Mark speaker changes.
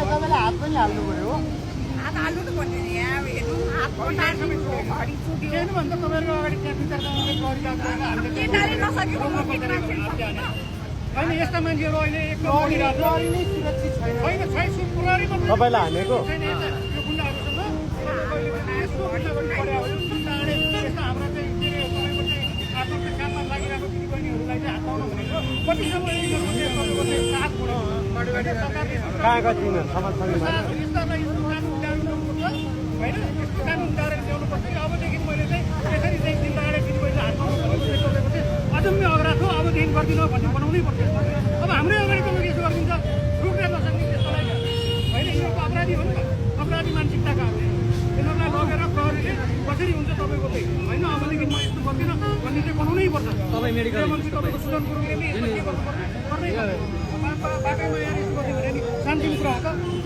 Speaker 1: तपाईँले हात पनि हाल्नु पर्यो हो
Speaker 2: हात हाल्नु त भन्ने नि यहाँ हेर्नु हात घडी छुट्यो
Speaker 1: किन भन्छ तपाईँहरूको अगाडि त्यहाँ विचार
Speaker 2: केटाले नसकेको
Speaker 1: होइन यस्ता मान्छेहरू अहिले सुरक्षित छैन होइन प्रहरी तपाईँलाई हानेको हाम्रो चाहिँ काममा लागिरहेको दिदीबहिनीहरूलाई चाहिँ हात लाउनु भनेको कतिसम्म साथ कहाँका दिन समाजसेवी होइन यस्तो कानुन ल्याएर ल्याउनुपर्छ कि अबदेखि मैले चाहिँ यसरी चाहिँ दिन लगाएर दिदीबहिनीले हात लाउनु भनेको अदम्य अग्राध हो अबदेखि गर्दिनँ भन्ने बनाउनै पर्छ अब हाम्रै अगाडि तपाईँ यसो गरिदिन्छ रोक्न नसक्ने त्यस्तोलाई होइन यिनीहरूको अपराधी हो नि त अपराधी मानसिकताका यिनीहरूलाई लगेर प्रहरीले कसरी हुन्छ तपाईँको चाहिँ होइन अबदेखि म यस्तो गर्दिनँ भन्ने चाहिँ बनाउनै पर्छ तपाईँ मेडिकल मन्त्री तपाईँको सुजन गुरुङले नि यस्तो के गर्नुपर्छ बाटैमा यहाँ यस्तो गरिदियो भने नि शान्तिको कुरा हो त